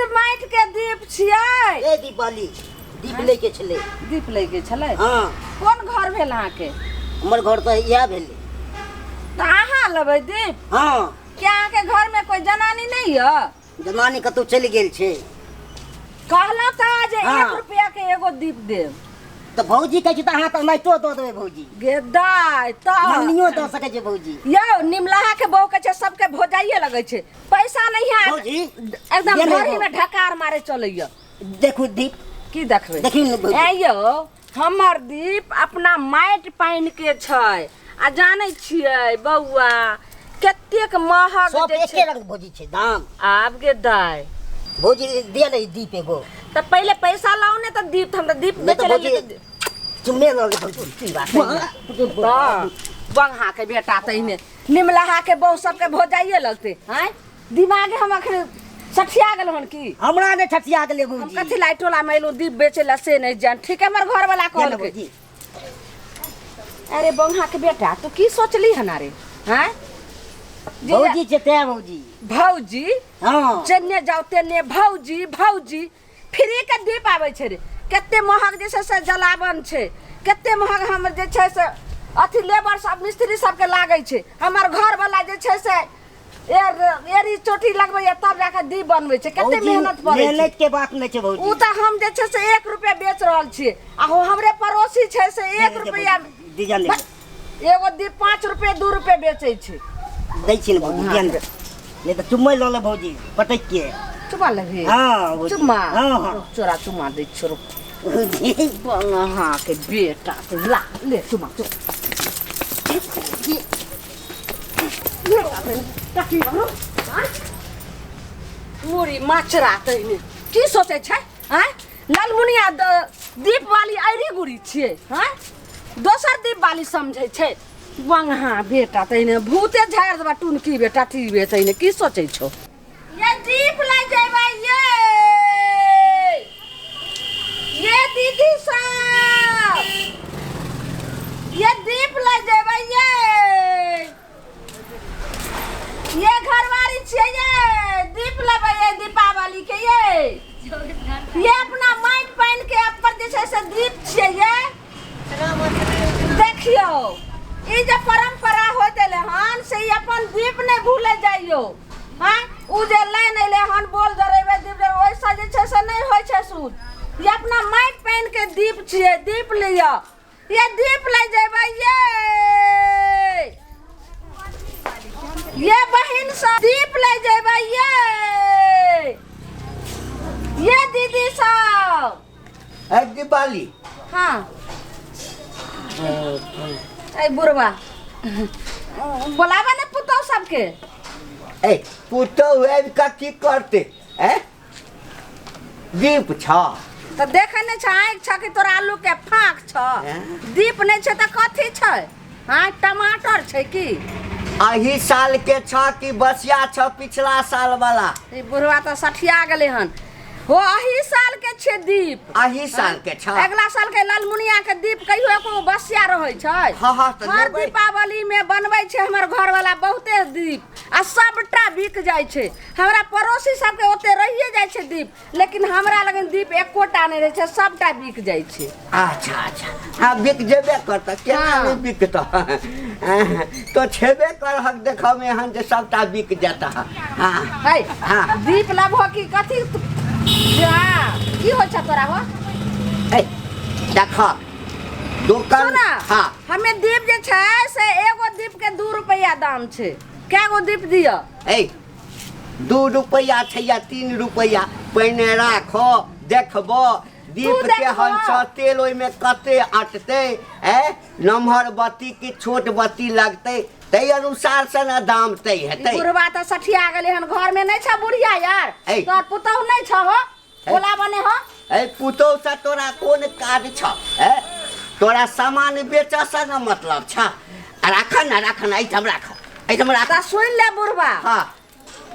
शुद्ध माटि के दीप छियै। ए दीपावली दीप लै के छलै। दीप लै के छलै? हाँ। कोन घर भेल अहाँके? हमर घर तऽ इएह भेलै। तऽ अहाँ लेबै दीप? हाँ। क्या अहाँके घर में कोई जनानी नहीं यऽ? जनानी कतौ चलि गेल छै। कहलहुँ तऽ जे हाँ। 1 रुपया के एगो दीप देब। तऽ भौजी कहै छै तऽ अहाँ तऽ ओनाहितो दऽ देबै भौजी। गे दाइ तऽ मन्नियो दऽ सकै छै भौजी। यौ निमलाहा के बहू के छै सबके भौजाइये लगै छै, पैसा नहीं है भौजी, एकदम ये भरी लेबो। में ढकार मारे चलैया। देखू दीप। की देखबै? देखियौ ने भौजी। ए यौ हमर दीप अपना माटि पानि के छै आ जानै छियै बौआ कतेक महग सब जे एके छै। रंग भौजी छै दाम। आब गे दाइ। भौजी दिया ने दीप एगो। तऽ पहिले पैसा लाउ ने तऽ दीप, हम तऽ दीप नहि तऽ बेचै भौजी लए तऽ चुम्मे लऽ ले भौजी। की बात है? तऽ बंगहा के बेटा तहिने निमलाहा के बहू सबके भौजाइये लगतै। आँय दिमागे हम अखन सठिया गेल हन की? हमरा नहि ठठिया गेलै हम भौजी। कथी ला टोला में एलहुँ दीप बेचै लए से नहि जान। ठीक है हमर घर वाला दिया ने कहलकै। भौजी। अरे बंगहा के बेटा तू की सोचली हन रे? आँय भौजी छै तैं भौजी। भौजी? हाँ। जेने जाओ तेने भौजी भौजी। फ्री के दीप आबै छै रे। कते महग जे छै से जलावन छै, कते महग हम जे छै से अथी लेबर सब मिस्त्री सबके लागै छै। हमर घर वाला जे छै से एरी चोटी लगबैया तब जाके दीप बनबै छै। कते भौजी, मेहनत पड़ै छै। मेहनत के बात नहि छै भौजी। उ तऽ हम जे छै से 1 रुपया बेच रहल छियै आ हो हमरे पड़ोसी छै से 1 रुपया दीजा ले। एगो दीप 5 रुपये 2 रुपये बेचै छै। दै छी ने भौजी, दिया ने। नहि तऽ चुम्मै लऽ ले भौजी पटक के। चुम्मा लेबही? हाँ, भौजी। चुम्मा? हाँ, हाँ। चोरा चुम्मा दै छियौ। भौजी। अहाँ के बेटा के ला ले चुम्मा, चुम्मा। मुरी मचरा तहिने की सोचै छै? आँय ललमुनिया दीप वाली ऐरी गुड़ी छियै। आँय दोसर दीप वाली समझै छै। बंगहा बेटा तहिने भूते झाड़ि देबा टुनकी बेटा टीबे तहिने की सोचै छौ? ये दीप लै जेबै ये ये दीदी सब ये दीप लै जेबै ये ये घरवारी छियै ये दीप लेबै ये दीपावली के ये ये अपना माटि पानि के ऊपर जे छै से दीप छियै ये। देखियौ ई जे परंपरा होइत एलै हन से ई अपन दीप नहि भूले जाइयौ। हँ उ जे लाइन एलै हन बोल जरेबै दीप जरेबै ओहिसँ जे छै से नहि होइ छै शुद्ध। ई अपना माटि पानि के दीप छियै, दीप लिअ ये दीप लै जेबै ये ये बहिन सब दीप लै जेबै ये ये दीदी सब। ए दीपाली। हाँ। ए बुढ़वा बोलाबे ने पुतहु सबके। ए पुतहु आबि कऽ की करते? ए दीप छ। तऽ देखै नहि छ आँखि छ कि तोरा आलू के फाँक छ? हैं? दीप नहि छै तऽ कथी छै? हाँ टमाटर छै की? अही साल के छ कि बसिया छ पिछला साल वाला? ई बुढ़वा तऽ सठिया गेलै हन। हो अही साल के छै दीप। अही साल के छ। अगला साल के ललमुनिया के दीप कहियो एको बसिया रहै छै। हाँ, हाँ, तऽ हर लेबै। दीपावली में बनबै छै हमर घर वाला बहुते दीप आ सबटा बिक जाइ छै। हमरा पड़ोसी सबके ओते रहिए जाइ छै दीप, लेकिन हमरा लगन दीप एकोटा नहि रहै छै, सबटा बिक जाइ छै। अच्छा अच्छा, हाँ बिक जेबे करतऽ, केना हाँ। नहि बिकतऽ? तो छेबे करहक देखऽ में हन जे सबटा बिक जेतऽ। हाँ। है, हाँ। दीप लेबहो कि कथी? जा, की होइ छै तोरा हो? ए, देखऽ दोकान। सुना, हाँ। हमे दीप जे छै से एगो दीप के 2 रुपया दाम छै। कै गो दीप दिअ? ए, 2 रुपया छै या 3 रुपया, पहिने राखो देखबो दीप तू के देखबो। हन छ तेल ओहिमे कते अटतै, ए नमहर बत्ती कि छोट बत्ती लगतै, तै अनुसार से ने दाम तय हेतै। ई बुढ़वा तऽ सठिया गेलै हन, घर में नहि छ बुढ़िया यार, ए। तोहर पुतहु नहि छ हो, ए। बोला बने हो। ए पुतहु से तोरा कोन काज छ? ए तोरा सामान बेचऽ से ने मतलब छ। आ राख न, राख न, एहिठाम राख, एहिठाम राख। तऽ सुनि ले बुढ़वा। हाँ।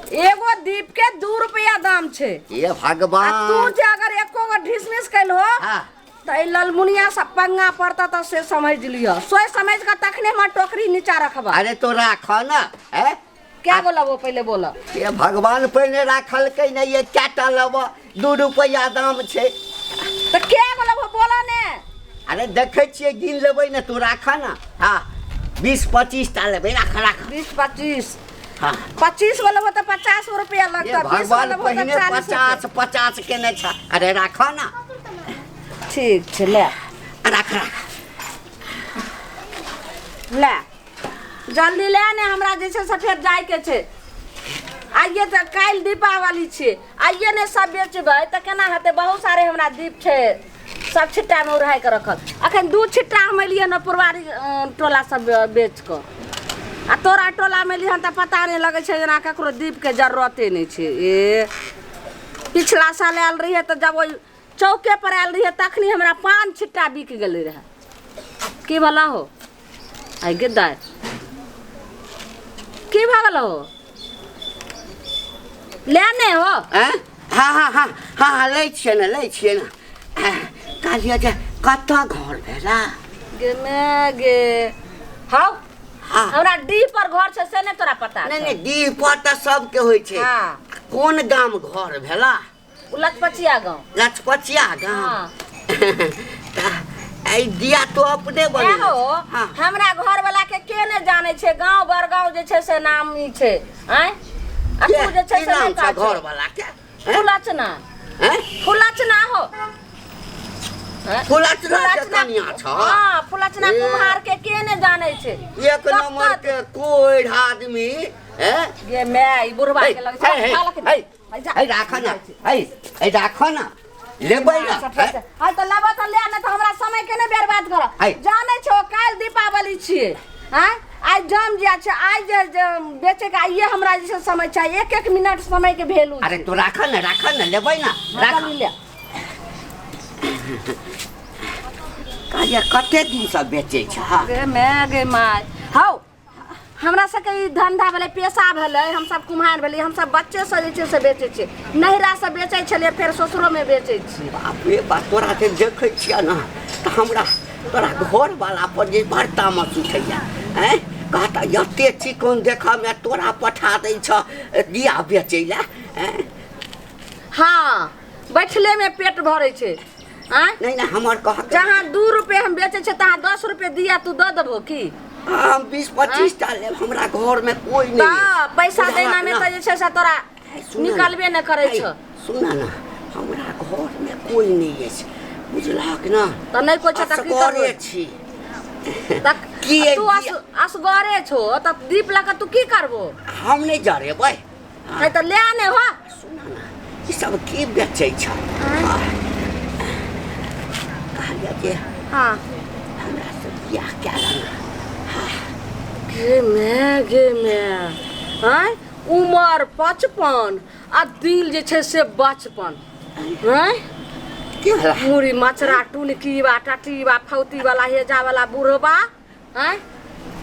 एगो दीप के 2 रुपया दाम छै। हे भगवान। आ तू जे अगर एको गो ढिसमिस कैल हो, हाँ। तऽ एहि ललमुनिया से पंगा पड़ता तऽ से समझ लिअ, सोचि समझ कऽ तखने हमर टोकरी नीचा रखबा। अरे तो राख न, ए? क्या गो लेबो पहिले बोल। ये भगवान पहिने राखलकै नहि, ये कएटा लेबऽ, 2 रुपैआ दाम छै। तऽ क्या गो लेबो बोल ने। अरे देखै छियै गिन लेबै ने, तू राख ने। हाँ 20-25 टा लेबै, राख राख। 20-25। हाँ 25 गो लेबो तऽ 50 रुपया ये लगतौ, 20 गो भगवान लेबो तऽ पहिने 40 50 50 केने छ। अरे राख ने। ठीक छै ले। राख राख ले जल्दी ले ने, हमरा जे छै से फेर जाइके छै। आइए तऽ काल्हि दीपावली छियै, आइए ने सब बेचबै तऽ केना हेतै? बहुत सारे हमरा दीप छै सब छिट्टामे उड़ाइ कऽ रखल। अखन 2 छिट्टा हम एलियै ने पुरवारी टोला सब बेच कऽ, आ तोरा टोलामे एलियै हन तऽ पता नहि लगै छै जेना ककरो दीपके जरूरते नहि छै। ए पिछला साल आयल रहियै तऽ जब ओहि चौके पर आयल रहियै तखनी हमरा 5 छिट्टा बिक गेलै रहए। की भला हो आइ गे दाइ, की भऽ गेल हो? ले ने हो। आँय? हाँ हाँ हाँ हाँ हाँ लै छियै ने, लै छियै ने। कहलियै जे कतऽ घर भेला? गे मे गे हौ। हाँ। हमरा डीह पर घर छै से नहि तोरा पता नहि छौ? नहि, डीह पर तऽ सबके होइ छै। हाँ। कोन गाम घर भेला? ओ लचपचिया गाँव। लचपचिया गाँव। हाँ। तऽ एहि दिया तो अपने बनेने हो। हाँ। हमरा घर वाला के के ने जाने छै, गांव बड़गांव जे छै से नाम ई छै। आँय आ तू जे छै की से नाम नहि छै काज घर वाला के? फुलचना। हैं? फुलचना हो। फुलचना के कनिया छ? हाँ फुलचना ए। कुम्हार के ने जाने छै। एक नंबर के कोई आदमी हैं? गे मैं ई बुढ़वा के लगे छै। हे, हे, राख ना, हे, हे, राख ना, लेबै ना। है तऽ लेबऽ तऽ ले, नहि तऽ हमरा समय के नहि बर्बाद कर। है। जानै छौ काल्हि दीपावली छियै, आँय आइ जम जिया छै, आइ जे बेचैके आइए हमरा जे छै समय छै, एक एक मिनट समय के वैल्यू। अरे तू राख ना, राख ना, लेबै ना, राख। ले। कहलियै कते दिनसँ बेचै छ? गे my गे my, हौ हमरा सबके ई धंधा भेलै, पेशा भेलै, हमसब कुम्हार भेलियै, हमसब बच्चेसँ जे छै से बेचै छियै, नैहरासँ बेचै छलियै, फेर ससुरोमे बेचै छियै। बाप रे बाप, तोरा जे देखै छियै ने तऽ हमरा तोरा घरवाला पर जे बड़ तामस उठैया। आँय कहता एते चिकन देखऽमे तोरा पठा दै छ दिया बेचै लए। आँय हाँ बैठलेमे पेट भरै छै। आँय नहि नहि, हमर कह जहाँ 2 रुपये हम बेचै छियै तहाँ 10 रुपये दिया तू दऽ देबहो की? हम 20-25 टा लेब, हमरा घरमे कोइ नहि। तऽ पैसा देना मे तऽ जे छै से तोरा निकलबे नहि करै छौ। सुन ना, हमरा घरमे कोइ नहि अछि, बुझलहक ना? तऽ नहि कोइ छै तऽ की करबै? असगरे छी। की तू असगरे छौ तऽ दीप लऽ कऽ तू की करबो? हम नहि जरेबै। है तऽ ले ने हो। सुन ना, ई सब की बेचै छ? कहलियै जे हाँ हमरा से बियाह कए लेना। गे my गे my, आँय उमर 55 आ दिल जे छै से बचपन। आँय की भेला? मुड़ी मचरा टुनकीबा टटीबा फौतीवाला हेजावाला बुढ़बा। आँय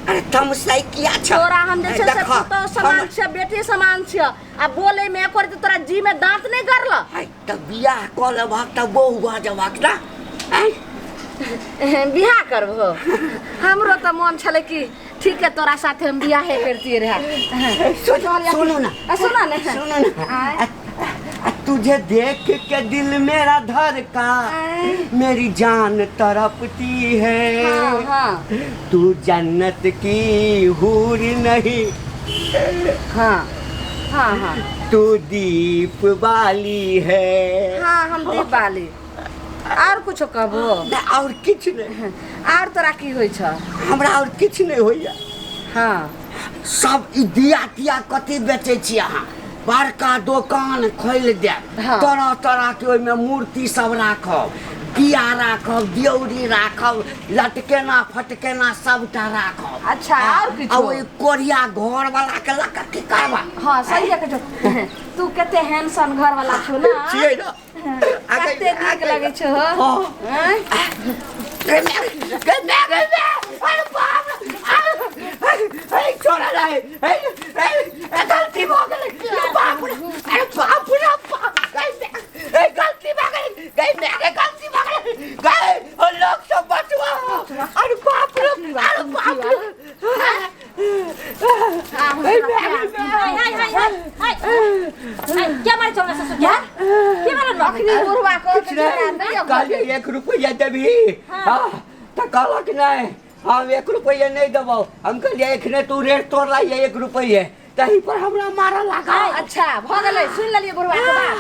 अरे तमसाइ किया छ? तोरा हम जे छै से देखऽ, पुतहु समान छियै, बेटी समान छियै, आ बोलै मे एको रत्ती तोरा जी मे दाँत नहि गड़ल। है तऽ बियाह कऽ लेबहक तऽ बहु भऽ जेबहक ना। आँय बियाह करबहो? हमरो तऽ मन छलै कि ठीक है तोरा साथे हम बियाहे करतियै रहे। सुनो ना, सुनो ने, सुनो ना, तुझे देख के दिल मेरा धड़का, मेरी जान तड़पती है। हाँ, हाँ। तू जन्नत की हूर नहीं। हाँ हाँ हाँ, तू दीप वाली है। हाँ हम दीप वाली। और कुछो कहबो? नहीं, और किछु नहीं। और तोरा की होइ छ? हमरा और किछु नहीं होइया। हाँ सब ई दिया तिया कथी बेचै छी अहाँ? बड़का दोकान खोलि देब। हाँ। तरह तरह के ओहिमे मूर्ति सब राखब, दिया राखब, दियौरी राखब, लटकेना फटकेना सबटा राखब। अच्छा और किछो? आ ओहि कोरिया घर वाला के लऽ कऽ की करबा? हाँ सही है छौ। तू कते हैंडसम घर वाला छौ ना? छियै ना। कते नीक लगै छौ। हाँ। आँय? गे my, गे my, गे my, अरे बाप रे, अरे, हे, छोड़ा रे, हे, हे, हे, गलती भऽ गेलै, अरे बाप रे, अरे बाप रे, बाप, गे my, हे, गलती भऽ गेलै, गे my, गे गलती भऽ गेलै, गे, ओ लोक सब बचवा, अरे बाप रे, अरे बाप रे, आ, हम हे, तोरा my, प्यार गे my। अखनी बुढ़वा कहलकै किछु झगड़ा नहि नहि कहलियै 1 रुपैआ देबही। हाँ तऽ कहलक नहि हम 1 रुपैआ नहि देबौ। हम कहलियै एखने तू रेट तोड़ला 1 रुपैआ, तही पर हमरा मारऽ लागल। अच्छा भऽ गेलै, सुनि लेलियै बुढ़वा के बात।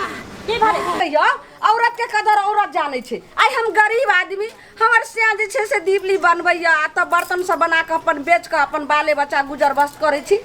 की भेलै? कहियौ, औरत के कदर औरत जानै छै। आइ हम गरीब आदमी, हमर सिया जे छै से दीपली बनबैया आ तब बर्तन सब बना कऽ अपन बेच कऽ अपन बाले बच्चा गुजर बस करै छी।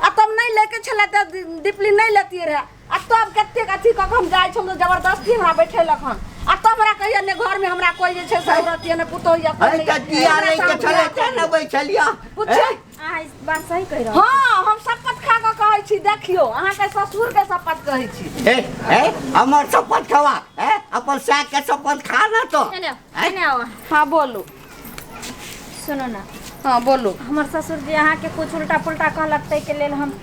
आ तब नहि लैके छलै तऽ दीपली नहि लेतियै रहए। आ तब कतेक अथी कऽ कऽ हम जाइ छलहुँ, जबरदस्ती हमरा बैठेलक हन। आ तब हमरा कहिया ने घरमे हमरा कोइ जे छै से औरत या ने पुतोहु या कोइ अरे नहि। तऽ दिया हमरा लैके सामने छलै तेँ ने बैठलियै। पुछियौ। अहाँ ई बात सही कहि रहल। हाँ, हम शपथ खा कऽ कहै छी, देखियौ अहाँके ससुरके शपथ कहै छी। हे हे हमर शपथ खवा, हे अपन साग के शपथ खा ना तो। एने आउ, एने आउ अहाँ। हाँ बोलू। सुनू ना। हाँ बोलू। हमर ससुर जी अहाँके कुछ उल्टा पुल्टा कहलक, ताहिके लेल हम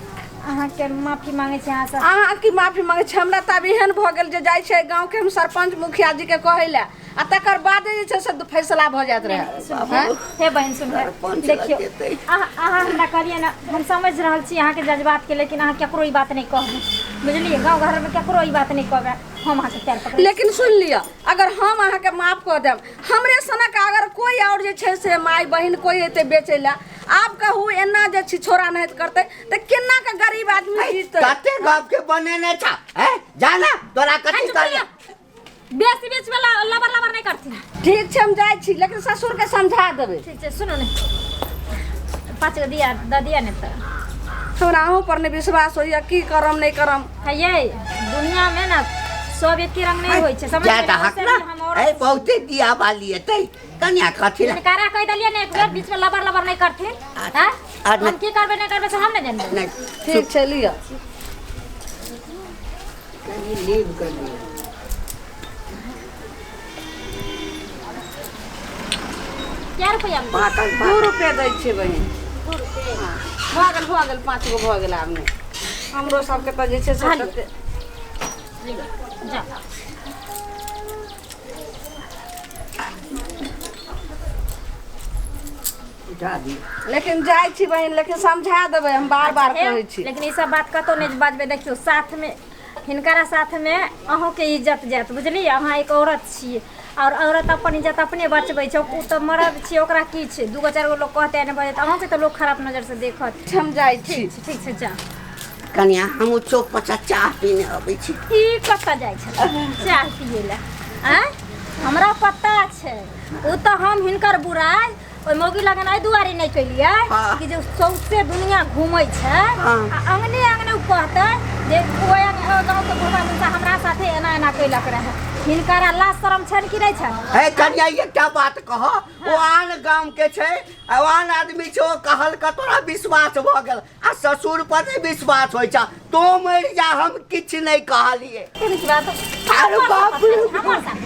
अहाँके माफी मांगै छी अहाँसँ। अहाँ की माफी मांगै छी? हमरा तऽ आब एहन भऽ गेल जे जाइ छै गाँवके हम सरपञ्च मुखिया जीके कहै लए आ तकर बादे जे छै से फैसला भऽ जाइत रहै। हैं? हे बहिन सुन, सरपञ्च देखियौ लग जेतै। अहाँ हमरा कहलियै ने, हम समझि रहल छी अहाँके जज्बातके, लेकिन अहाँ केकरो ई बात नहि कहबै, बुझलियै? गाँव घरमे केकरो ई बात नहि कहबै, हम अहाँके पैर पकड़ै छी। लेकिन सुनि लिअ, अगर हम अहाँके माफ कऽ देब, हमरे सनक अगर कोइ आओर जे छै से माय बहिन कोइ एतै बेचै लए, आब कहू एना जे छिछोरा नाहित करतै तऽ केना के गरीब आदमी जीतै? कते गप के बनेने छा, हैं? जाना तोरा कथी कहलियै? बेसी बीच में लबर लबर नहीं करथिन। ठीक छै, हम जाइ छी, लेकिन ससुर के समझा देबै। ठीक छै, सुनू ने, 5 गो दिया दऽ दिया ने तऽ। हमरा अहूँ पर नहि विश्वास होइया, की करम नहि करम। हे यै, दुनिया में ना सब एके रंग नहीं होइ छै, समझ जा गेलियै? दहक ओइसे ना। भी हम औरत ए, बहुते दिया वाली एतै, कनिया कथी ला? हिनकारा कहि देलियै ने एक बेर बीच में लबर लबर नहीं करथिन। हैं? आ हम की करबै नहि करबै से हम नहि जानबै। नहि, ठीक छै, लिअ। कनी लीव कर लिअ। क्या रुपया में? पाकल, 2 पाकल। रुपया दै छियै बहिन। 2 रुपया। भऽ गेल, भऽ गेल, 5 गो भऽ गेल। आब नहि, हमरो सबके तऽ जे छै से हाँ। तते- जा उठा दियौ। लेकिन जाइ छी बहिन, लेकिन समझा देबै, हम बार बार कहै छी। लेकिन ई सब बात कतौ नहि बाजबै। देखियौ, साथ में हिनकरा साथ में अहूँके इज्जत जायत, बुझलियै? अहाँ एक औरत छियै और औरत अपन इज्जत अपने बचबै छै। ओ तऽ मरद छियै, ओकरा की छै? 2 गो 4 गो लोक कहतै नहि बजतै, अहूँके तऽ लोक खराब नजर से देखत। हम जाइ छी। ठीक छै, ठीक छै, जा। कनिया, हम चौक पर से चाह पीने अबै छी। ई कतऽ जाइ छै चाह पियै लए? आँय, हमरा पता छै। ओ तऽ हम हिनकर बुराइ ओहि मौगी लगन एहि दुआरे नहि केलियै हाँ। कि जे सौंसे दुनिया घूमै छै हाँ। आ अंगने अंगने ओ कहतै जे ओहि गाँवके बुढ़वा मुसा हमरा साथे एना एना कैलक रहए। हिनकर लाज शरम छनि कि नहि छनि? हे कनिया, एकटा बात कह, ओ आन गाम के छै, आ ओ आन आदमी छै, ओ कहल के तोरा विश्वास भऽ गेल आ ससुर पर नहि विश्वास होइ छै? तो मरि जा, हम किछु नहि कहलियै। कोन की बात? अरे बाप रे। हमर साथ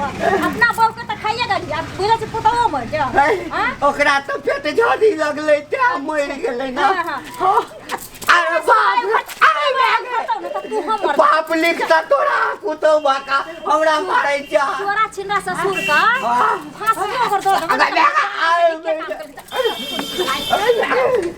अपना बहू के तऽ खाइए गेली, आब बुझै छी पुतोहो मरि जाओ। हे, हाँ? ओकरा तऽ पेट झड़ी लगलै तें मरि गेलै ना। हाँ, हाँ। हाँ। अरे बाप रे, अरे बाप रे। बताउ ने तऽ तू हमर बाप लिखता तोरा पुतोह बाका हमरा मारै जा। तोरा छिनरा ससुर का हाँ। फांसी ओकर दऽ देबै। अरे, अरे, अरे, अरे, अरे,